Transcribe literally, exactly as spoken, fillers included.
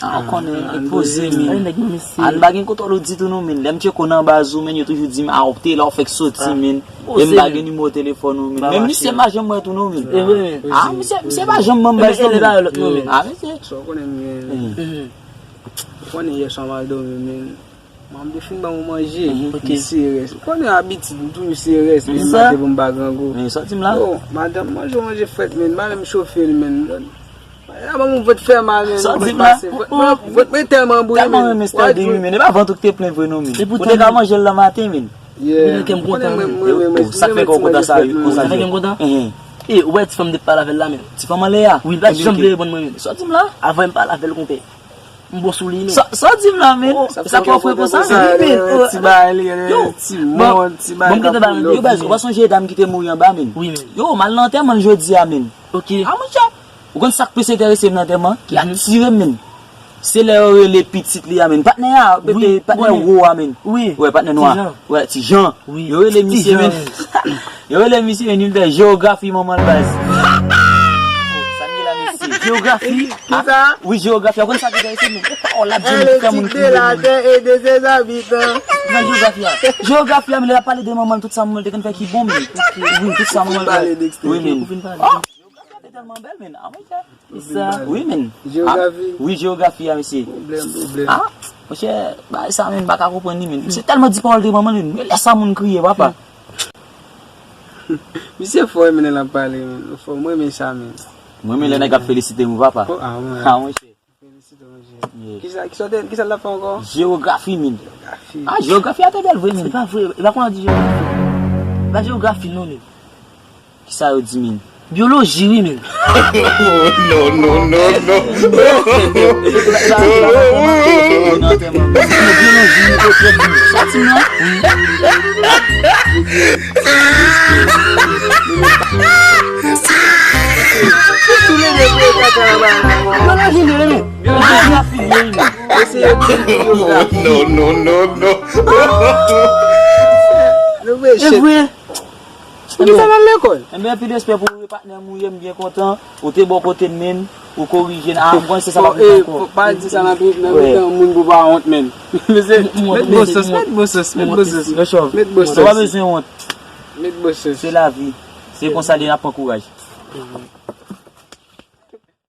Ah, ou konnen, ekspoze, men. Ann pa gen kontwòl ou ditou non, men. Lè m tcheke w nan baz ou, men, yo toujou di m, ah, ou te la, ou fèk soti, men. E m pa gen nimewo telefòn ou, men. Men misye pa janm mwen tou non, men. Ah, misye, misye pa janm ban m baz non, men. Ah, misye. Sa w konnen m gen. Ou konnen yè swa m al dòmi, men. Manman m te fin ban mwen manje, m serès. Ou konnen abitid, m toujou serès, men m manje pou m pa grangou. Bon, madanm manje, manje frèt, men m pa menm chofe l, men. Madanm mwen vant fè mal, men. Sa w di m la? Vant mwen tèlman bouyi, men. Tèlman renmen stèl de wi, men. E pa vant ou ki te plen vre non, men. Ou te ka manje l nan maten, men. Ou konnen mwen, mwen renmen, mwen renmen ti manje frèt, men. Sa k fè kè w kontan sa, wi, konsa. Sa k fè kè m kontan? E, ou wè ti fanm m te pale avè l la, men. Ti fanm anlè a? Wi, l pa janm vle reponn mwen, men. Sa w di m la? Avan m pale avè l, konpè. M bon sou li, men. Sa, sa w di m la, men? Sa k fè w fre konsa, men? Ti bagay li, ti mòn, ti bagay k ap boule. Yo, baz, ou pa sonje dam ki te mouri anba, men? Wi, men. Yo, m al nan antèman l jodi a, men. Ok. Ah, monchè, ou konn sa k plis enterese m nan antèman? Ki atire m, men. Se lè yo rele pitit li a, men. Patnè a, patnè wo a, men. Wi. Wè, patnè nwa. Wè, Ti Jan. Yo rele misye, men. Yo rele misye, men, li fè jewografi manman l baz. Sa m gen la, mesye. Jewografi? Wi, jewografi. Ou konn sa ki enterese m, men. E pawòl la, di m, fè moun kriye, men. Fè jewografi a. Jewografi a, men, lè l ap pale de manman l, tout sa manman l te konn fè ki bon, men. Wi, tout sa manman l fè. Wi, men. Jewografi a te tèlman bèl, men. Ah, monchè. Wi, men. Jewografi. Wi, jewografi a, mesye. Pwoblèm, pwoblèm. Ah, monchè, bagay sa, men, m pa ka konprann li, men. Misye tèlman di pawòl de manman l, men. Men lè sa moun kriye, papa. Misye fò, men, lè l ap pale, men. Fò, mwen, men sa, men. Mwen, men lè nèg ap felisite m, papa. Ah, monchè. Felisite, monchè. Kisa, kisa, kisa l ap fè ankò? Jewografi, men. Jewografi. Ah, jewografi a te bèl vre, men. Se pa vre. E pa konn di jewografi. E pa jewografi, non, men. Kisa yo di, men? Byoloji, wi, men. No, no, no, no. Byoloji, wi, ok, men. Sa ti, non? Byoloji, men, men. Jewografi, men, men. No, no, no, no. E vre. Poukisa l al lekòl? Enben, anpil respè pou ou, patnè m, ou ye, m byen kontan. Ou te bò kote m, men. Ou korije n. Ah, m konn se sa pa vin ankò. Pa di sa nan mitan moun pou pa wont, men. Mesye, met bon sans, met bon sans, met bon sans. Met bon sans. Ou pa bezwen wont. Met bon sans. Se lavi. Se konsa li ye, n ap pran kouraj.